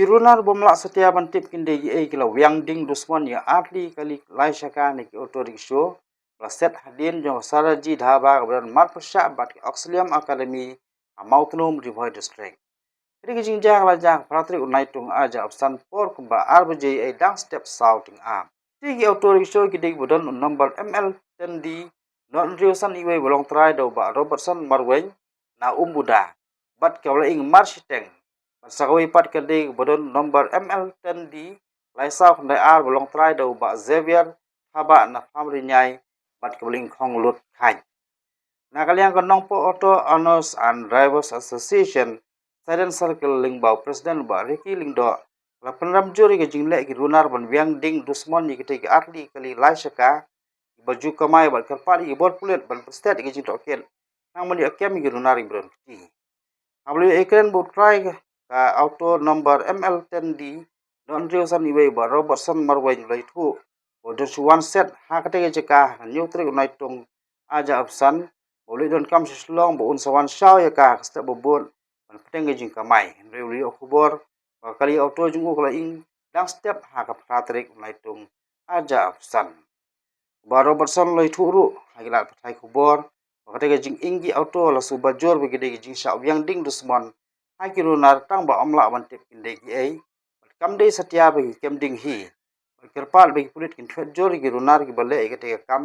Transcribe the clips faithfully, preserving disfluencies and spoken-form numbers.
Ki runar bym lah satia ban tip kin dei kiei ki la wiang ding dusmon ïa artylli kali lai shaka na ki auto rickshaw ba la set hadien jong ka Saraji Dhaba kaba don marpyrshah bad ka Oxylium Academy ha Mawtnum, Ri Bhoi District. Ka dei ka jingjia ka la jia ha ka phra tarik u Naitung arhajar arphew san por kumba ar baje ei dang step saw tyngab. Te ki auto rickshaw ki dei kiba don u number M L ten D nod hynriew san iwei ba long trai da u Bah Robertson Marwein na Umbuda bad kaba la ing mar shiteng. Bad sa kawei pat ka dei kaba don number M L ten D lai saw khyndai ar ba long trai da u Bah Xavier Thabah na Pamrinyai bad kaba la ing khong lut khain. Na ka liang ka Nongpoh Auto Owners and Drivers Association, Saiden Circle, lyngba u President Bah Ricky Lyngdoh, la pynrem jur ïa ka jingleh ki runar ban wiang ding dusmon ïa kitei ki artylli kali lai shaka ba ju kamai bad kyrpad ïa ki bor pulit ban pynstet ïa ka jingtohkit. Nang ban ïoh kem ïa ki runar kiba don kti. Haba la ïoh ïakren bad u trai ka auto number M L ten D nod hynriew san iwei Bah Robertson Marwein, la ïathuh ba u don shu wan set ha katei ka jaka ha ka hynñiew tarik u Naitung arhajar arphew san, ba u leit donkam sha Shillong ba un sa wan shaw ïa ka ha ka step ba bud ban pynbeit ka jingkamai. Hynrei u la ïoh khubor ba ka kali auto jong u ka la ing dang step ha ka phra tarik u Naitung arhajar arphew san. Bah Robertson u la ïathuh ruh ha ki lad pathai khubor ba katei ka jinging ki auto la shu ba jur ba ki dei ka jingshah wiang ding dusmon ha ki runar tang ba ym lah ban tip kin dei kiei bad kam dei satia ba ki kem ding hi. Bad kyrpad ba ki pulit kin thwet jur ïa ki runar kiba leh ïa katei ka kam,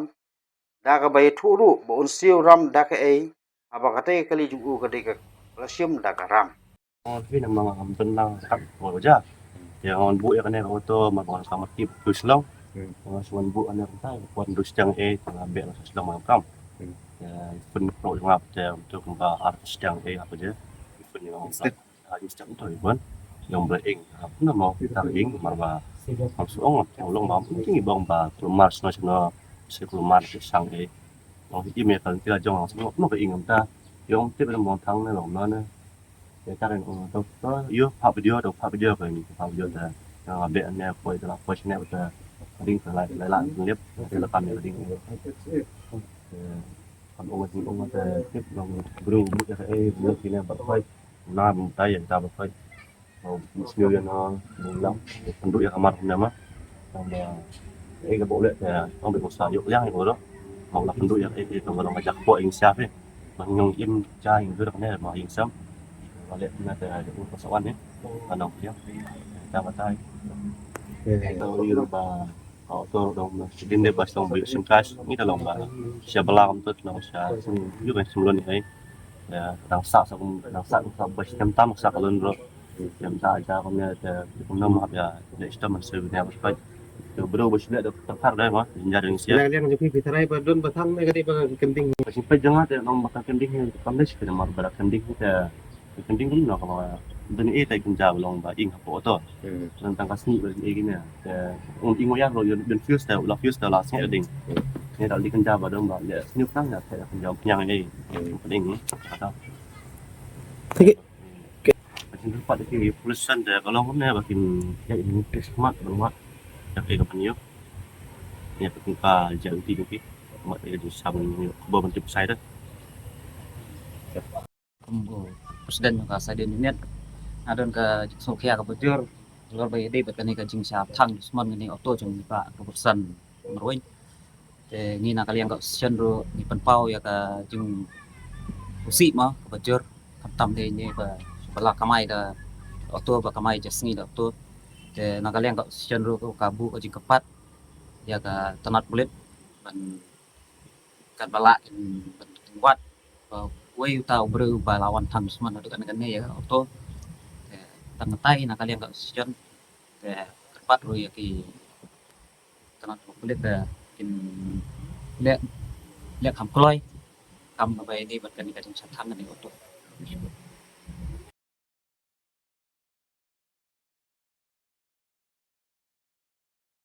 da kaba ïathuh ruh ba un siew ram da kaei haba katei ka kali jong u ka dei kaba la shim da ka ram. Ong phi na ma ngam pynlang kat ko ja. Ïa ngan buh ïa kane ka auto ma ngan ka mati tu Shillong. Ngan shu ngan buh ane ka tai ko du sdang e, nga beh la Shillong ma kam. Ïa pyn pro ngap te tu kumba ar sdang e apa je. Pyn ïa ngam. Ha, ïa step to ïa ban. Ïa ba ing. Ha, pun mo kita ing mar ba. Kam su ong, ong long ba. Mungkin ïa bang ba kulmar sno sno. Se kulmar se sang e. Ong ïa me kan kila jong sno no ka ing ta. Ïa ong tip mo thang ne long no ne. Ïa ka ong to to ïa pha video to pha video ka ni pha video ta. Ïa be ne ko ïa la ko sne ta. Ding ka lai lai la lip. Ïa la kan ding. Kan ong ong ta tip long bru bu ïa ka e bu kine ba khoi. Na bym tai ïa kita ba khoi. Ba sniew ïa na bym lang. Pynduh ïa ka mar kumne ma. Tang ba eh ka ba u leh te tang ba u sa ïoh liang ïa ka ba. Ba u la pynduh ïa ka eh ka ba long ka jak poh ïing siap eh. Ba ngong im ja ïing dur kane ba ïing sam. Ba leh na te u ka sawan eh. Ba nong liang. Ta ba tai. Ta ïa ba Ka auto dong sidin de bas dong bui singkas ngi ta long ba sha bala kam tut long sha sing yu kan sumlon ni hai. Ya, dang sa sa kum dang sa kum sa bas tem tam sa kalon ro. Tem ta ja kum ne te kum nam hap ya de sta man se ne bas pai. Te bro bas ne de terkar de ma jinjar ding sia. Liang liang jong phi phi tharai ba don ba thang ne ka dei ba kending. Bas pai jong te long ba ka kending kam de shi mar ba kending te Ka kynding kumno kaba dang ïa tai kynja ba long ba ing hapoh auto. Hmm. Tang ka sngi ba ing ïa kine. Te un ing wayar lo ïa ben fuse te la fuse te la sngi ding. Hmm. Ïa dal di kynja ba dong ba ïa sngi tang ïa te kynja pynjang ïa. Hmm. Ka ding kata. Thank you. Ka jingkyrpad ki police station te ka long kumne ba kin ïa ïa ni smat ba mat. Ïa ka ban ïa. Ïa ka kin ka ja uti uti. Mat ïa ju sam ïa khubor ban tip sai dah. Kum u president jong ka Saiden Unit, nga don ka jingsngewkhia kaba jur halor ba ïadei bad kane ka jingshah thang dusmon kane ka auto jong i Bah Robertson Marwein. Te ngi na ka liang ka association ruh ngi pynpaw ïa ka jingkhuslai mo kaba jur, khamtam te ngi ba, ba la kamai da auto ba kamai ja sngi da auto. Te na ka liang ka association ruh ka buh ka jingkyrpad ïa ka tnat pulit ban katba lah kin, kin wad ba uwei uta u briew ba la wan thang dusmon haduh kane kane ïa ka auto. Te tang katai na ka liang ka association te kyrpad ruh ïa ki tnat pulit ba kin leh, leh kham kloi kam ba ïadei bad kane ka jingshah thang kane ka auto.